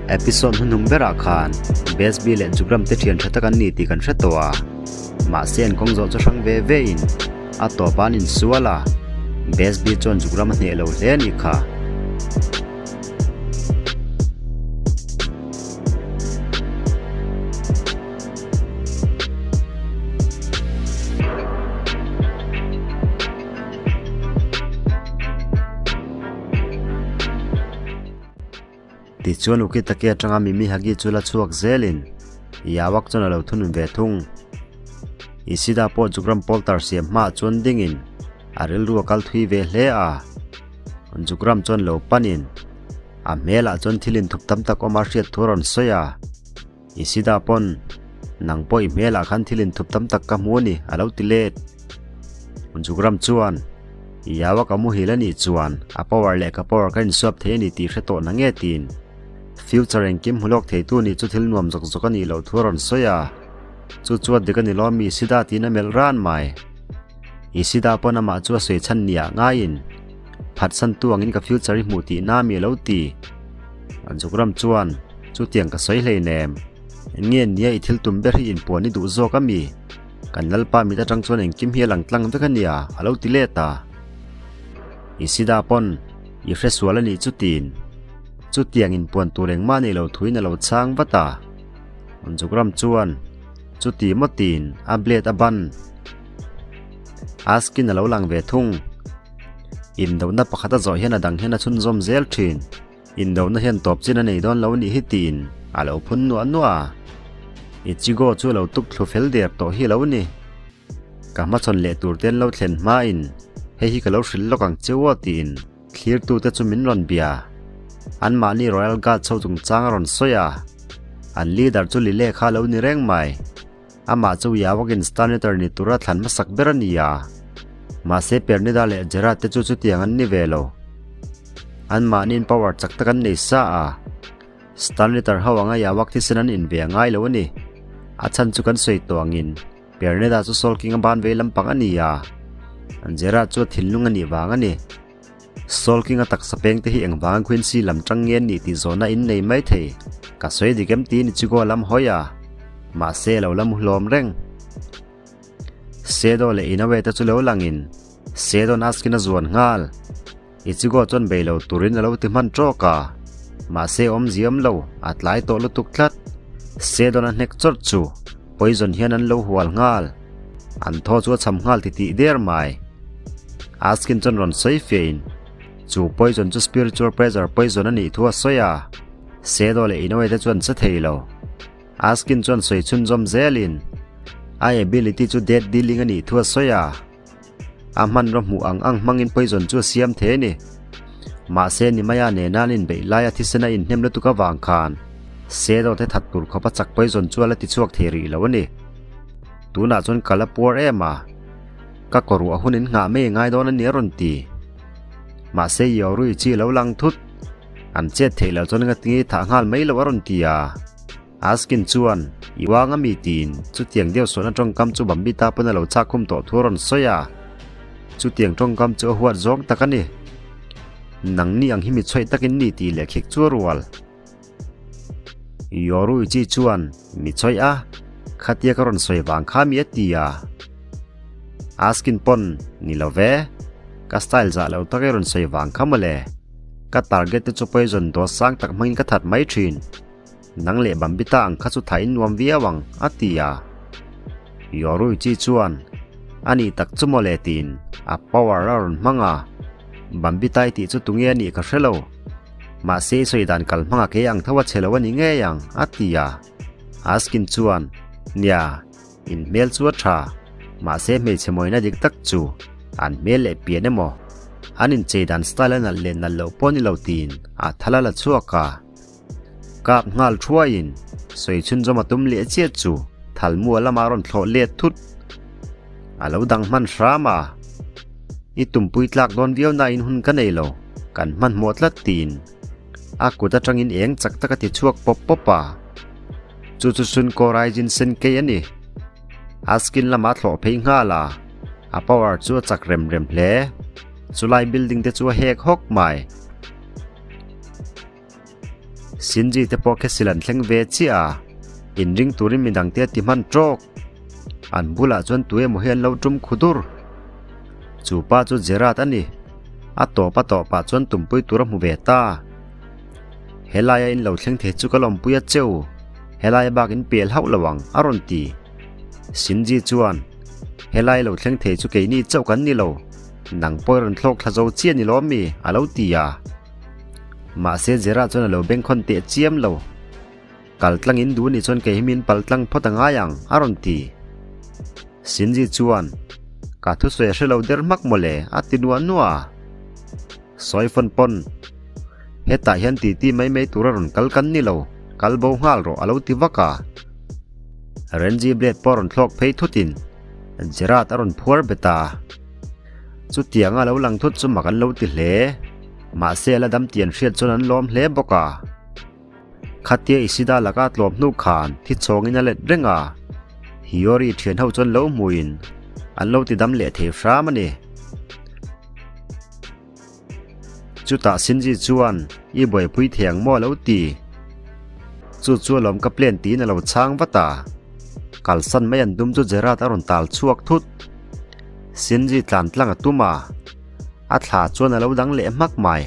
Episode hnuhnung berah khan Besby leh Jugram te thian tha tak an ni tih kan hre tawh a, mahse an kawng zawh chu hrang ve ve in a tawp ah an insual a, Besby chuan Jugram a hneh lo hle a nih kha. Tichuan Ukitake atanga Mimi Hagi chu la chhuak zelin Yawak chuan a lo thunun ve thung. Ishida pawh Jukram Polter siam hmaah chuan dingin a rilru a kal thui ve hle a. Jukram chuan lo panin a hmelah chuan thil inthup tam tak awm a hriat thu a rawn sawi a. Ishida pawn, Nang pawh i hmelah khan thil inthup tam tak ka hmu a ni, a lo ti let. Jukram chuan, Yawa ka muhil a nih chuan a power leh ka power ka insuap thei a ni tih hre tawh na nge tiin future engkim hmu lawk theitu nih chu thil nuam zawk zawk a nih loh thu a rawn sawi a. Chu chuan dik a ni lawm Ishida tiin a melh ran mai. Ishida pawn amah chu a sawi chhan nia ngaiin phatsan tu angin ka future i hmuh tih na mi a lo ti. Jukram chuan, Chutiang ka sawi hleinem. Eng nge nia i thil tum ber hi inpuan i duh zawk a mi? Kan Lalpa mit atang chuan engkim hi a lang tlang vek a nia, a lo ti let a. Isida pawn, I hre sual a nih chutin. Chutiang inpuan tur engmah nei lo thuin a lo chhang vat a. Jukram chuan, Chuti maw tiin a blade a ban. Askin a lo lang ve thung. Indona pakhat a zawh hian a dang hian a chhunzawm zel thin. Indona hian tawp chin a nei dawn lo nih hi tiin a lo phun nuah nuah a. Ichigo chu a lo tuk thlu fel der tawh hi lo ni. Ka hmachhawn leh tur te an lo thlen hmain hei hi ka lo hrilh lawk ang cheu aw tiin thlirtute chu min rawn bia. Anmahni Royal Guard chho chungchang a rawn sawi a, an leader chu Lile kha a lo ni reng mai. Amah chu Yawakin Stanitor ni tura thlan hmasak ber a ni a, mahse Pernida leh Gerard te chu chutiang an ni ve lo. Anmahniin power chak tak an nei sa a, Stanitor ho anga Yawak thisen an in ve a ngai lo a ni. A chhan chu kan sawi tawh angin Pernida chu Soul King a ban vei lampang a ni a, Gerard chu a thinlung a nih vang a ni. Soul King a taksa peng te hi engvanga Quincy lam tang nge an nih tih zawhna in nei mai thei. Ka sawi dik em tiin Ichigo a lam hawi a, mahse a lo la mu hlawm reng. Sedo leh Inoue te chu lo langin Sedo Askin a zuan nghal. Ichigo chuan bei lo turin a lo ti hman tawk a, mahse awmziam lo, a tlai tawh lutuk tlat. Sedon a hnek chawrh chu poison hian an lo hual nghal. An thaw chu a cham nghal titih der mai. Askin chuan rawn sawi fiahin chu poison chu spiritual pressure poison a nih thu a sawi a, Sedo leh Inoue te chuan che thei lo. Askin chuan sawi chhunzawm zelin a ability chu death dealing a nih thu a sawi a, a hmanraw hmuh ang ang hmangin poison chu a siam thei a ni. Mahse Nimaya nena an inbeih laia thisen a inhnem lutuk avang khan Sedo te that tur khawpa chak poison chu a la tichhuak thei rih lo a ni. Tunah chuan ka la puar em a, ka kaw ruah hun in nghah mai ngai dawn a ni a rawn ti. Mahse Yoru chi lo lang thut. An chet theih loh chuan ngatinge i thah nghal mai loh a rawn ti a. Askin chuan, I uang a mi tiin chutiang deuh suahna tawngkam chu Bambita pawn a lo chak khum tawh thu a rawn sawi a. Chutiang tawngkam chu a huat zawng tak a ni. Nangni ang hi mi chhuaih takin ni tih leh khek chu a rual. Yoru Ichi chuan mi chawih a, khatia ka rawn sawi vang kha mi a ti a. Askin pawn, Ni lo ve, ka style zah lo tak i rawn sawi vang kha mawle. Ka target te chu poison dose sang tak hmangin ka that mai thin. Nang leh Bambita ang kha chu thain nuam viau ang, a ti a. Yoru Ichi chuan, A nih tak chu mawle tiin a power a rawn hmang a. Bambita i tih chu tunge a nih ka hre lo. Mahse i sawi dan kal hmanga kei ang tho a che lo a ni ngei ang, a ti a. Askin chuan, Nia, in hmel chu a tha. Mahse hmeichhe mawina dik tak chu an hmel leh pian emaw, an inchei dan style a nalh leh nalh loh pawh ni lo tiin a thal a la chhuak a. Kap nghal thuaiin sawi chhunzawm a tum leh chiah chu thalmua lama a rawn thlawh let thut. A lo dang hman hram a, I tumpui tlak dawn viau nain hun ka nei lo, kan hmanhmawh tlat tiin a kut atangin eng chak tak a ti chhuak pawp pawp a. Chu chu Sunko Raijin Senkei a ni. A skin lamah a thlawh phei nghal a, a power chu a chak rem rem hle. Chulai building te chu a hek hawk mai. Shinji te pawh khesil an thleng ve chiah a, inring turin midangte a ti hman tawk. An bulah chuan tu emaw hi an lo tum khu dur. Chu pa chu Gerard a ni. A tawp a tawpah chuan tumpui tur a hmu ve ta. Helaia in lo thleng thei chu ka lawmpui a cheu. Helaia bak in pel hauh lo ang, a rawn ti. Shinji chuan, Helai lo thleng thei chu keini chauh kan ni lo. Nang pawh i rawn thlawk thla zo chiah ni lawm mi? a lo ti a. Mahse Gerard chuan a lo bengkhawn teh chiam lo. Kal tlang in duh nih chuan kei hi min pal tlang phawt a ngai ang, a rawn ti. Shinji chuan, Ka thusawi a hre lo der hmak mawle, a ti nuah nuah a. Sawi fawn pawn, Hetah hian titi mai mai tura rawn kal kan ni lo, kal bo nghal rawh, a lo ti vak a. Renji blade pawh a rawn thlawk phei thutin Gerard a rawn phuar bet a. Chutianga lo lang thut chu mak an lo ti hle. Mahse a la dam tih an hriat chuan an lawm hle bawk a. Khatia Ishida laka tlawm hnu khan thi chhawngin a let reng a, Hiyori thian ho chuan lo hmuin an lo ti dam leh thei hram a ni. Chutah Shinji chuan i buaipui thei ang maw a lo ti. Chu chu alawm ka plan tiin a lo chhang vat a. Kalsan mai an dum chu Gerard a rawn tal chhuak thut. Shinji tlan tlang a tum a, a thla chuan a lo dang leh hmak mai.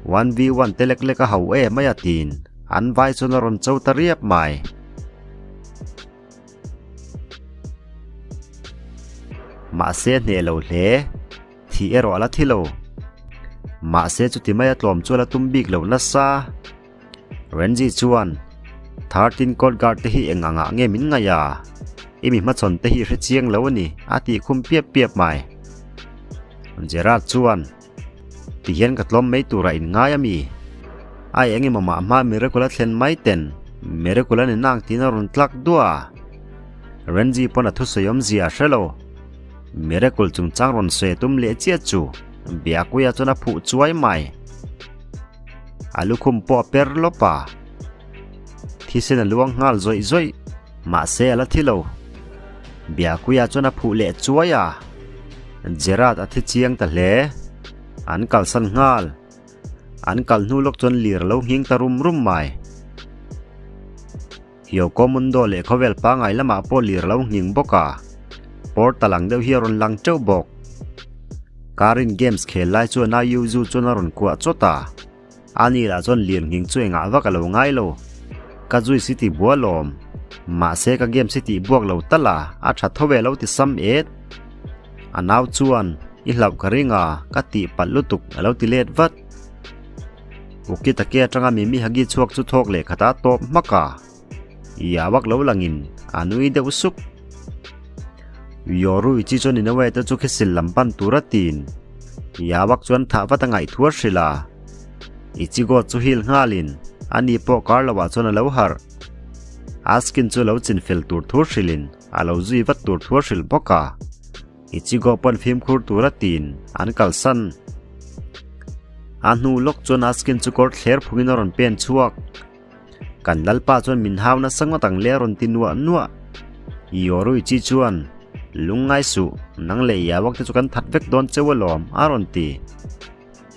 One v one te lek lek a ho e mai a tiin an vai chuan a rawn cho ta riap mai. Mahse hneh lo hle, thih erawh a la thi lo. Mahse chuti mai a tlawm chu a la tum bik lo nasa. Renji chuan, 13 Court Guard te hi eng angah nge min ngaih a? I mi hmachhawn te hi hre chiang lo a ni a tih khum piap piap mai. Gerard chuan, Tihian ka tlawm mai turah in ngai a mi? Ai eng emaw mah hma miracle a thlen mai ten miracle a ni nang tiin a rawn tlak duah a. Renji pawn a thusawi awmzia a hre lo. Miracle chungchang rawn sawi a tum leh chiah chu Biakuia chuan a phuh chuai mai. A lukhum pawh a per lawp a. Thisen a luang nghal zawih zawih. Mahse a la thi lo. Biakuia chuan a phuh leh chuai a. Gerard a thi chiang ta hle. An kalsan nghal. An kal hnu lawk chuan lir a lo nghing ta rum rum mai. Hyoko Mundo leh khawvel pangai lamah pawh lir a lo nghing bawk a. Portal ang deuh hi a rawn lang teuh bawk. Karin games khel lai chuan a Yuzu chuan a rawn kuah chawt a. Ani lah chuan lian nghing chu engah vak a lo ngai lo. Ka zui si ti bua lawm. Mahse ka game si tih buak lo tal a, a tha tho ve lo ti sam et. A nau chuan, I hlauh ka ring a, ka tih palh lutuk a lo ti let vat. Ukitake atanga Mimi Hagi chhuak chu thawk leh khat a tawp hmak a. I a vak lo langin a nui deuh suk. Yoru Ichi chuan Inoue te chu khisil lam pan tur a tin. Yawak chuan thah vat a ngaih thu a hrilh a. Ichigo chu hil nghalin ani pawh kar loah chuan a lo harh. Askin chu lo chinfel tur thu hrilhin a lo zui vat tur thu a hrilh bawk a. Ichigo pawn fimkhur tur a tin an kalsan. A hnu lawk chuan Askin chu kawr thler phungin a rawn pen chhuak. Kan lalpa chuan min hau nasa ngawt ang le a rawn ti nuah nuah. Yoruichi chuan, Lungngai suh, nang leh i awak te chu kan that vek dawn cheu alawm, a rawn ti.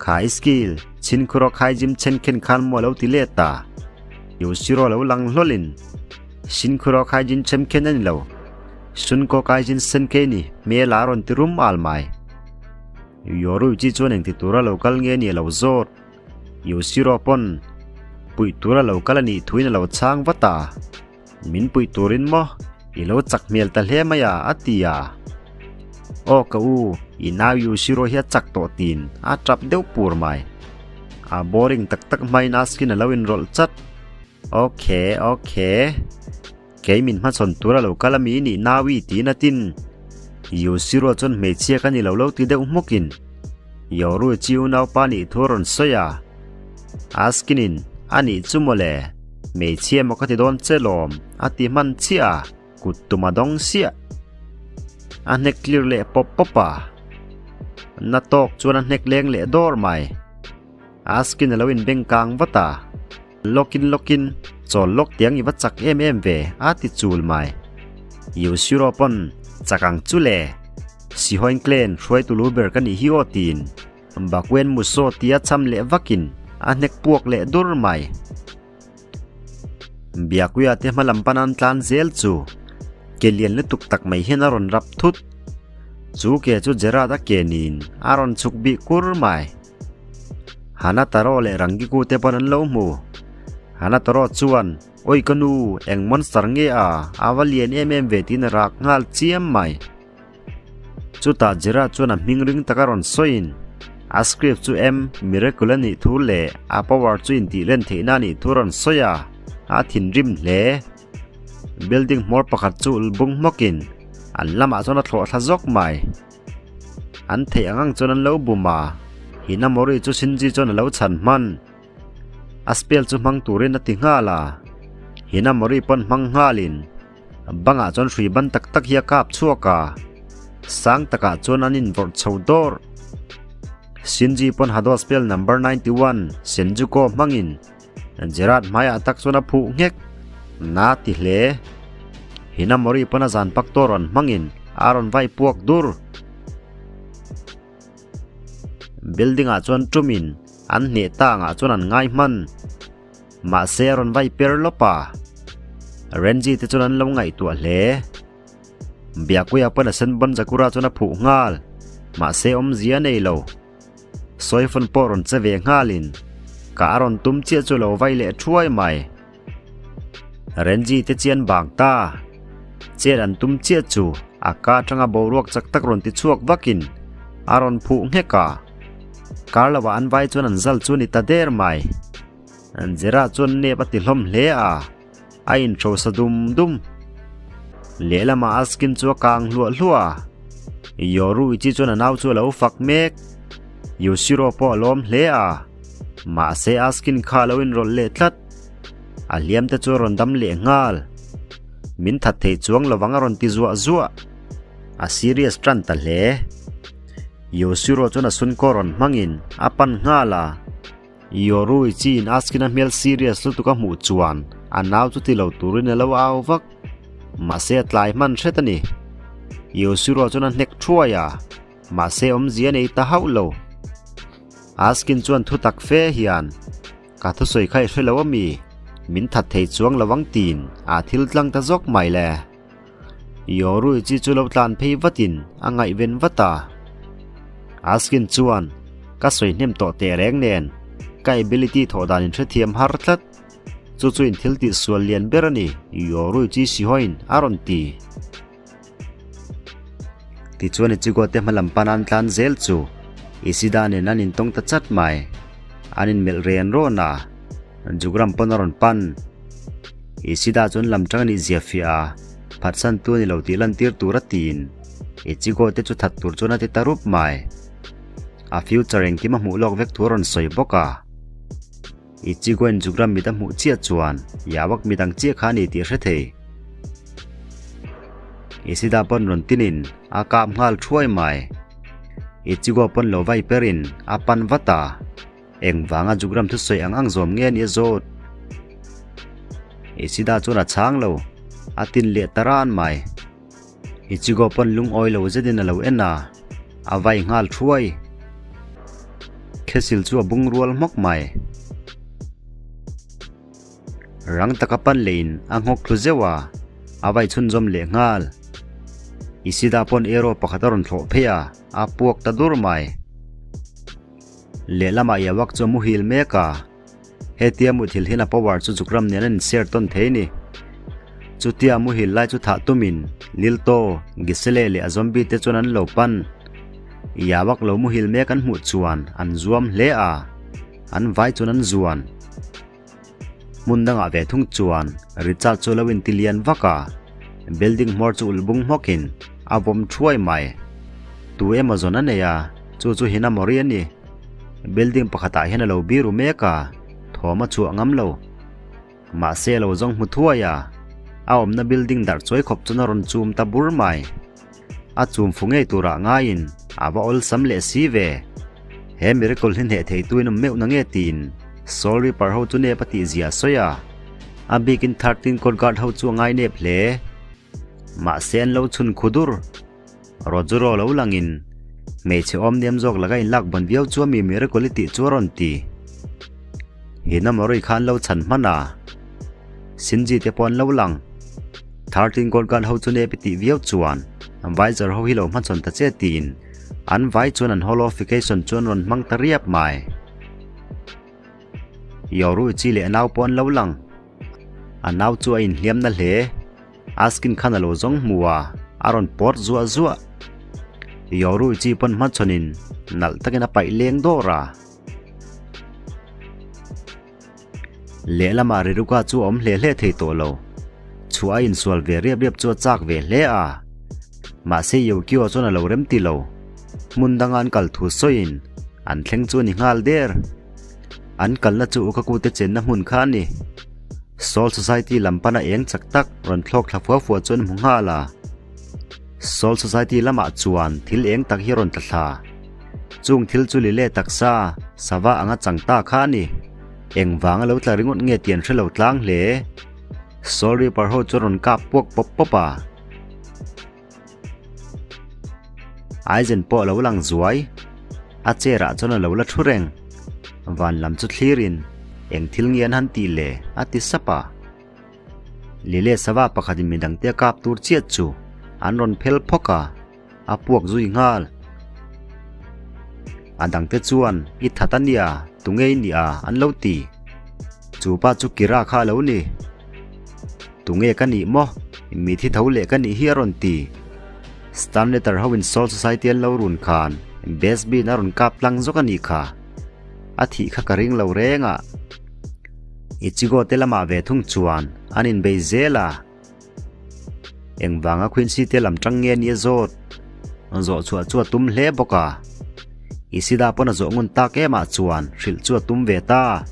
Kha i skill, chhinkhur aw khai gym chen khen khan maw a lo ti let a. Yoshiro lo lang hlawlin, Shinkhur aw khai gym chem khen a ni lo, Shunko kai gym sen kei ni, hmel a rawn ti rum al mai. Yoruichi chuan engti tura lo kal nge ni a lo zawt. Yoshiro pawn puih tura lo kal a nih thuin a lo chhang vat a, Min puih turin maw? I lo chak hmel ta hle mai a, a ti a. Aw ka u, i nau Yoshiro hi a chak tawh tiin a tap deuh pur mai. A boring tak tak hmain Askin a lo inrawlh chat. Ok, ok. Kei min hmachhawn tura lo kal a mi nih naui tiin a tin. Yoshiro chuan hmeichhia ka ni lo lo ti deuh hmukin Yoru chi unaupa nih thu a rawn sawi a. Askinin, A nih chu mawle, hmeichhia maw ka ti dawn che lawm, a ti hman chiah a, kut tum a dawng siah. A hnek tlir leh pawp pawp a. Na tawk chuan a hnek leng leh dawr mai. Askin a lo inbeng kang vat a. Lawkin lawkin, chawl lawk tiang i va chak em em ve, a ti chul mai. Yoshiro pawn, Chak ang chu le. Sihoin Clan hruaitu lu ber ka nih hi aw tiin Bakuen Muso tia cham leh vakin a hnek puak leh dur mai. Biakuia te hma lam pan an tlan zel chu ke lian lutuk tak mai hian a rawn rap thut. Chu ke chu Gerard-a ke niin a rawn chhuk bih kur mai. Hanataro leh Rangiku te pawn an lo hmu. Hanataro chuan, Oi ka nu, eng monster nge a, a va lian em em ve tiin a rak nghal chiam mai. Chutah Gerard chuan a hming ring taka rawn sawiin, a script chu M Miracle a nih thu leh a power chu intih len theihna a nih thu rawn sawi a, a thinrim hle. Building hmawr pakhat chu ul bung hmawkin an lamah chuan a thlawh thla zawk mai. An theih ang ang chuan an lo bum a, Hinamori chu Shinji chuan a lo chhan hman. A spell chu hmang turin a ti nghal a, Hinamori pawn hmang nghalin Bangah chuan hrui ban tak tak hi a kap chhuak a, sang takah chuan an invawrh chho dawrh. Shinji pawn Hado spell number 91 Senjuko hmangin Gerard hmaiah tak chuan a phuh nghek. Na ti hle. Hinamori pawn a zan pak tawh rawn hmangin a rawn vai puak dur. Building ah chuan tumin an hneh ta angah chuan an ngai hman. Mahse a rawn vai per lawp a. Renji te chuan an lo ngaihtuah hle. Biakuia pawn a sen Bonjakura chuan a phuh nghal. Mahse awmzia a nei lo. Sawifawn pawh rawn che ve nghalin ka a rawn tum chiah chu lo vai leh thuai mai. Renji te chian bang ta. Chet an tum chiah chu a ka atanga boruak chak tak rawn ti chhuak vakin a rawn phuh nghek a. Kar lovah an vai chuan an zal chu a ni ta der mai. Zira chuan nep a ti hlawm hle a, a intho sa dum dum. Lehlamah a skin chu a kang hluah hluah a, Yoruichi chuan a nau chu a lo fak mek. Yoshiro pawh a lawm hle a, mahse a skin kha a lo inrawlh leh tlat. A hliam te chu a rawn dam leh nghal. Min that thei chuang lovang a rawn ti zuah zuah. A serious tan ta hle. Yoshiro chuan a sunkaw rawn hmangin a pan nghal a. Yoruichi in Askin a hmel serious lutuk a hmuh chuan a nau chu ti lo turin a lo au vak. Mahse a tlai hman hret a ni. Yoshiro chuan a hnek thuai a, mahse awmzia a nei ta hauh lo. Askin chuan thu tak fe hian, Ka thusawi kha i hre lo ami? Min that thei chuang lo ang tiin a thil tlang ta zawk mai le. Yoruichi chu lo tlan phei vatin a ngaihven vat a. Askin chuan, Ka sawi hnem tawh teh reng nen, ka ability thawh dan in hrethiam har tlat. Chu chu in thil tih sual lian ber a ni, Yoruichi Shihoin a rawn ti. Tichuan Ichigo te hma lam pan an tlan zel chu Ishida nen an intawng ta chat mai. An inmelh ren rawn a, Jugram pawn a rawn pan. Ishida chuan lam tang a nih zia fiah a, phatsan tu a ni lo tih lantir tur a tiin Ichigo te chu that tur chuan a ti ta rup mai. A future engkim a hmuh lawk vek thu a rawn sawi bawk a. Ichigo-in Jugram mit a hmuh chiah chuan Yawak midang chiah kha a ni tih a hre thei. Ishida pawn rawn tinin a kap nghal thuai mai. Ichigo pawn lo vai perin a pan vat a, engvanga Jugram thusawi ang ang zawm nge a nih a zawt. Ishida chuan a chhang lo, a tin leh ta ran mai. Ichigo pawn lungawi lo zetin a lo en a, a vai nghal thuai. Khesil chu a bung rual hmawk mai. Rang taka pan leiin a nghawk thlu zeuh a, a vai chhunzawm leh nghal. Ishida pawn arrow pakhat a rawn thlawh phei a, a puak ta dur mai. Lehlamah Yawak chu a muhil mek a. Hetia muthilh hian a power chu Jukram nen an inshare tawn thei a ni. Chutia muhil lai chu thah tumin Lilto, Gisele leh a zombie te chuan an lo pan. Yawak lo muhil mek an hmuh chuan an zuam hle a, an vai chuan an zuan. Hmun dangah ve thung chuan Richard chu a lo inti lian vak a, building hmawr chu ul bung hmawkin a vawm thuai mai. Tu emaw zawn a nei a, chu chu Hinamori a ni. Building pakhatah hian a lo biru mek a, thawm a chhuah ngam lo. Mahse a lo zawng hmu thuai a, a awmna building darh chuai khawp chuan a rawn chum ta bur mai. A chum fu ngei turah ngaiin a va awlsam leh si ve. He miracle hi hneh thei tuin awm meuh na nge tiin Soul Reaper ho chu nep a tih zia a sawi a, a bikin 13 Court Guard ho chu a ngai nep hle. Mahse an lo chhun khu dur. Rojuro lo langin hmeichhe awm nem zawk laka inlak ban viau chu a mi miracle i tih chu a rawn ti. Hinamori khan lo chhan hman a. Shinji te pawh an lo lang. 13 Gold Guard ho chu nep i tih viau chuan Visor ho hi lo hmachhawn ta che tiin an vai chuan an Holofication chu an rawn hmang ta riap mai. Yoruichi leh a nau pawh an lo lang. A nau chu a inhliam na hle. Askin khan a lo zawng hmu a, a rawn pawt zuah zuah. Yoruichi pawn hmachhawnin nalh takin a paih leng dawr a. Lehlamah Riruka chu a awm hle hle thei tawh lo. Chhuah a insual ve riap riap chu a chak ve hle a. Mahse Yukio chuan a lo rem ti lo. Hmun danga an kal thu sawiin an thleng chu a ni nghal der. An kalna chu Ukaku te chenna hmun kha a ni. Soul Society lam pana eng chak tak rawn thlawk thla fua fua chu an hmu nghal a. Soul Society lamah chuan thil eng tak hi a rawn tla thla. Chung thil chu lile taksa, sava anga chang ta kha a ni. Engvanga lo tla ringawt nge tih an hre lo tlang hle. Soul Reaper ho chu a rawn kap puak pawp pawp a. Aizen pawh a lo lang zuai. A chair ah chuan a lo la thu reng. Van lam chu thlirin eng thil nge an han tih le a ti sap a. Lile sava pakhatin midangte a kap tur chiah chu an rawn phel phawk a. A puak zui nghal. A dangte chuan i that a nia, tunge i nih a an lo ti. Chu pa chu Kira kha a lo ni. Tunge ka nih maw? Mi thi tho leh ka nih hi a rawn ti. Stanletter ho in Soul Society an lo run khan Besbin a rawn kap tlang zawk a nih kha. A thih kha ka ring lo reng a. Ichigo te lamah ve thung chuan an inbei zel a. Engvanga Quincy te lam tang nge ni a zawt? Zawh chhuah chu a tum hle bawk a. Isida pawn a zawh ngun tak em ah chuan hrilh chu a tum ve ta.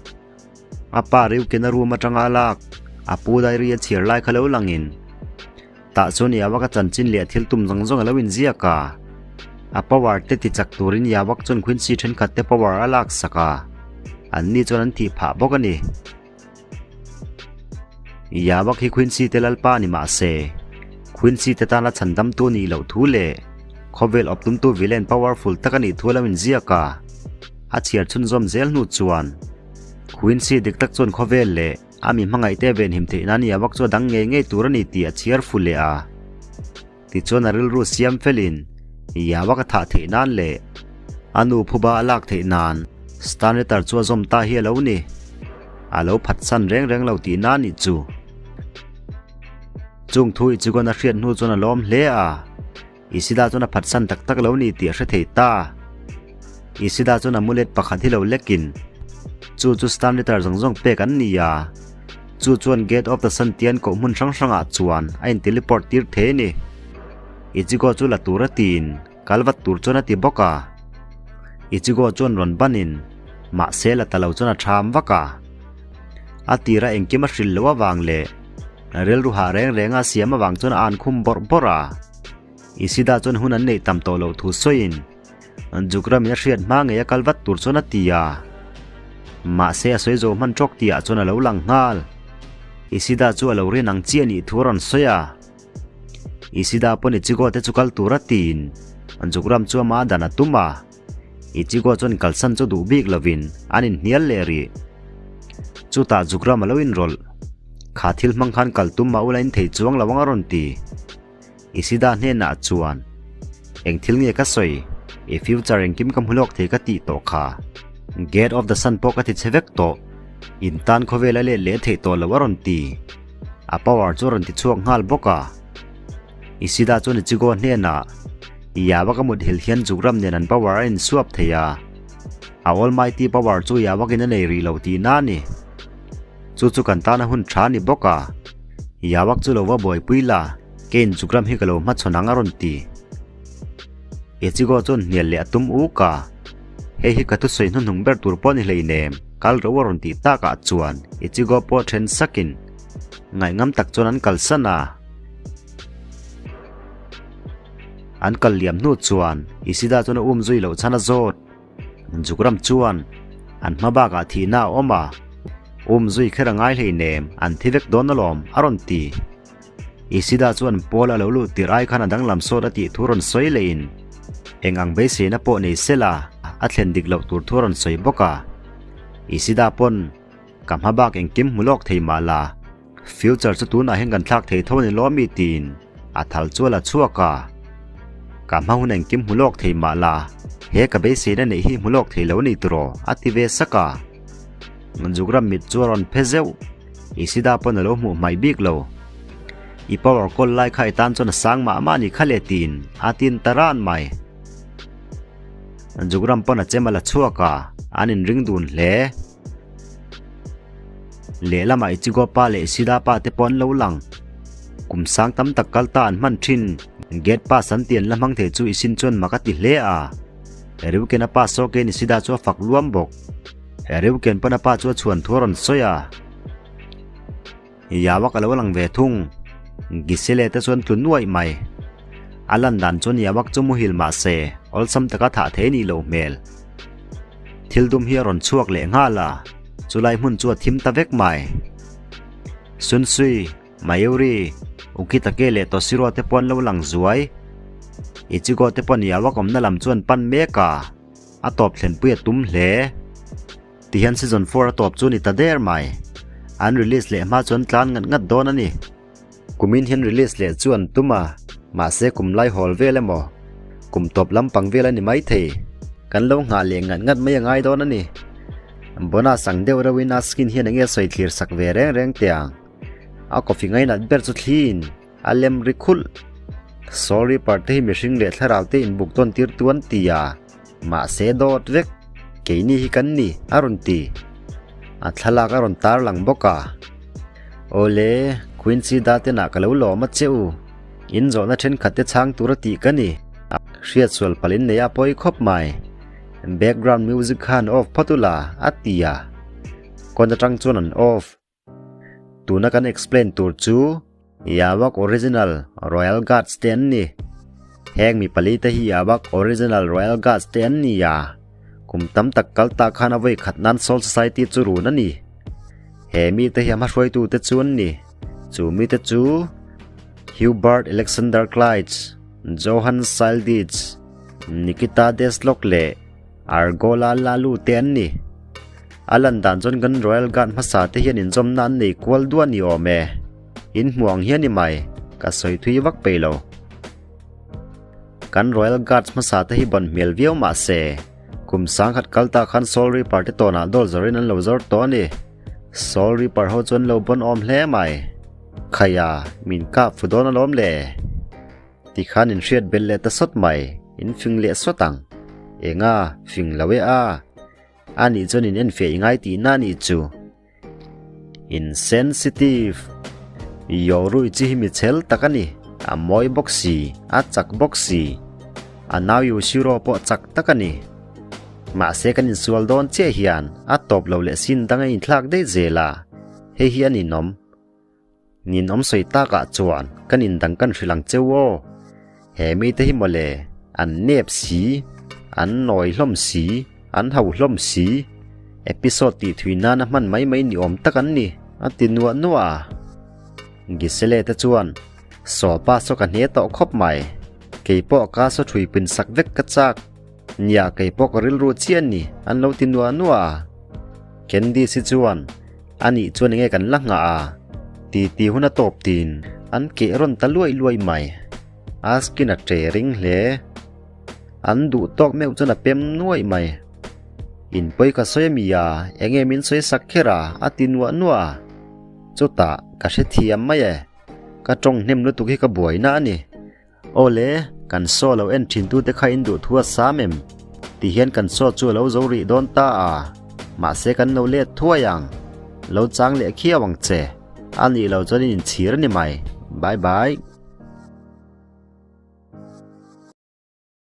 A pa Ryukin a room atanga a lak, a pu diary a chhiar lai kha lo langin tah chuan Yawak a chanchin leh a thil tum zawng zawng a lo inziak a. A power te ti chak turin Yawak chuan Quincy thenkhat te power a lak sak a, anni chuan an thih phah bawk a ni. Yawak hi Quincy te lalpa ni mah se, Quincy te tana chhandamtu nih loh thu leh khawvel awptumtu villain powerful tak a nih thu a lo inziak a. A chhiar chhunzawm zel hnu chuan Quincy dik tak chuan khawvel leh a mi hmangaihte venhim theih nan Yawak chu a dang ngei ngei tur a ni tih a chhiar fu leh a. Tichuan a rilru siam felin Yawak a thah theih nan leh a nu phuba a lak theih nan Stanletter chu a zawm ta hi a lo ni. A lo phatsan reng reng lo tih na nih chu. Chung thu Ichigon a hriat hnu chuan a lawm hle a, Ishida chuan a phatsan tak tak lo ni tih a hre thei ta. Ishida chuan amulet pakhat hi lo lekin chu chu Stanletter zawng zawng pek an ni a. Chu chuan Gate of the Sun tian koh hmun hrang hrangah chuan a in teleport tir thei a ni. Ichigo chu la tur a tiin kal vat tur chuan a ti bawk a. Ichigo chuan rawn banin mahse la ta lo chuan a tham vak a. A tira engkim a hrilh loh avang leh rilru hah reng renga siam avang chuan a an khum bawrh bawrh a. Ishida chuan hun an neih tam tawh loh thu sawiin Jukramin a hriat hma ngei a kal vat tur chuan a ti a. Mahse a sawi zo hman tawk tihah chuan a lo lang nghal. Ishida chu a lo rin ang chiah nih thu a rawn sawi a. Ishida pawn Ichigo te chu kal tur a tiin Jukram chu ama dan a tum a. Ichigo chuan kalsan chu duh bik lovin an inhnial leh rih. Chutah Jukram a lo inrawlh. Kha thil hmang khan kal tum mah ula in thei chuang lo ang a rawn ti. Ishida hnenah chuan, Eng thil nge ka sawi? I future engkim ka hmu lawk thei ka tih tawh kha. Gate of the Sun pawh ka ti chhe vek tawh. In tan khawvel a let leh theih tawh lo a rawn ti. A power chu a rawn ti chhuak nghal bawk a. Ishida chuan Ichigo hnenah, Yawak a mut hil hian Jukram nen an power a insuap thei a. A almighty power chu Yawak in a nei rih lo tihna a ni. Chu chu kan tana hun tha a ni bawk a. Yawak chu lo va buaipui la, keiin Jukram hi ka lo hmachhawn ang a rawn ti. Ichigo chuan hnial leh a tum uk a. Hei hi ka thusawi hnuhnung ber tur pawh ni hleinem, kal ro a rawn tih takah chuan Ichigo pawh then sakin ngaihngam tak chuan an kalsan a. An kal liam hnu chuan Ishida chuan a um zui loh chhan a zawt. Jukram chuan an hma bakah thihna a awm a, um zui kher a ngai hleinem, an thi vek dawn alawm, a rawn ti. Ishida chuan Paul a lo luh tirh ai khan a danglam sawt a tih thu rawn sawi lehin eng ang beiseina pawh nei sela a thlen dik loh tur thu a rawn sawi bawk a. Ishida pawn, Ka hma bak engkim hmu lawk thei mah la. Future chu tunah hian kan thlak thei tho a ni lo ami tiin a thal chu a la chhuak a. Ka hma hun engkim hmu lawk thei mah la, he ka beiseina neih hi hmu lawk thei lo a ni tiraw a ti ve sak a. Jugram mit chu a rawn phe zeuh. Isida pawn a lo hmuh hmaih bik lo. I power kawl lai kha i tan chuan a sang mah mah a ni kha le tiin a tin ta ran mai. Jugram pawn a chem a la chhuak a, an inring dun hle. Lehlamah Ichigo pa leh Ishida pa te pawh an lo lang. Kum sang tam tak kal ta an hman thin. Gate pass an ti an la hmang thei chu Ishin chuan mak a ti hle a. Ryuken a pa Soken Ishida chu a fak luam bawk. Ryuken pawn a pa chu a chhuan thu a rawn sawi a. Yawa ka lo lang ve thung. Gisele te chuan tlu nuaih mai. A lan dan chuan Yawak chu muhil mah se, awlsam taka thah thei nih loh hmel. Thil dum hi a rawn chhuak leh nghal a, chulai hmun chu a thim ta vek mai. Sunsui, Mayuri, Ukitake leh Toshiro te pawh an lo lang zuai. Ichigo te pawh Yawak awmna lam chu an pan mek a, a tawp thlenpui a tum hle. Tihian season 4 a tawp chu ni ta der mai. An release leh hma chuan tlan ngat ngat dawn a ni. Kumin hian release leh chu an tum a, mahse kum lai hawl vel emaw, kum tawp lampang vel a ni mai thei. Kan lo nghah leh ngat ngat mai a ngai dawn a ni. Bonus ang deuh reuhin a skin hian enge sawi thlir sak ve reng reng teh ang. A coffee ngainat ber chu thliin a lem ri khulh. Soul Reaper te hi mihring leh thlarau te inbuk tawn tir tu an ti a. Mahse dawt vek, keini hi kan ni, a rawn ti. A thlalak a rawn tar lang bawk a. Awle, Quincy Daten-ah ka lo lawm a che u. In zawhna thenkhat te chhang tur a tih ka ni. Hriat sual palh in nei a pawi khawp mai. Background music khan off phawt ula, a ti a. Kawn atang chuan an off. Tuna kan explain tur chu Yawak Original Royal Guards te an ni. Heng mi pali te hi Yawak Original Royal Guards te an ni a, kum tam tak kal ta khan a vawi khat nan Soul Society chu run a ni. He mi te hi a hmahruaitu te chu an ni. Chu mi te chu Hubert Alexander Kleitz, Johann Seilditz, Nikita Deslock leh Argola Lalu te an ni. A lan dan chuan kan Royal Guard hmasa te hian inzawmna an nei kual duah ni awm e. In hmuh ang hian i mai, ka sawi thui vak peih lo. Kan Royal Guards hmasa te hi ban hmel viau mah se, kum sangkhat kal ta khan Soul Reaper te tawnah dawl zawrin an lo zawr tawh a ni. Soul Reaper ho chu an lo bawn awm hle mai. Khaia, min kap fu dawn alawm le. Tikhan in hriat belh leh ta sawt mai, in fing leh sawt ang. Enga, fing lo e a. A nih chuan in enfiah i ngai tihna a nih chu. Insensitive. Yoru i chi hi mi chhel tak a ni, a mawi bawk si, a chak bawk si. A nau Yoshiro pawh chak tak a ni. Mahse kan insual dawn chiah hian a tawp lo leh sin dang a inthlak daih zel a, hei hi a ninawm. Ninawm sawi takah chuan kan indang kan hrilh ang cheu aw. He mite hi mawle, an nep si, an nawi hlawm si, an ho hlawm si. Episode tih thui nana hman mai mai ni awm tak an ni, a ti nuah nuah a. Gisele te chuan, Sawpa saw ka hne tawh khawp mai. Keipawh ka saw thui pin sak vek ka chak. Nia keipawh ka rilru chiah a ni, an lo ti nuah nuah a. Candice hi chuan, A nih chuan enge kan la nghah a? Ti ti hun a tawp tin an keh rawn ta luai luai mai. Askin a che ring hle. An duh tawk meuh chuan a pem nuaih mai. In pawi ka sawi a mi a, enge min sawi sak kher a? A ti nuah nuah a. Chutah ka hrethiam mai e. Ka tawng hnem lutuk hi ka buaina a ni. Aw le, kan saw lo en thin tute kha in duh thu a sam em? Ti hian kan saw chu a lo zo rih dawn ta a, mahse kan lo let thuai ang. Lo chang leh khiau ang che. A nih lo chuan in inchhir a ni mai. Bye bye.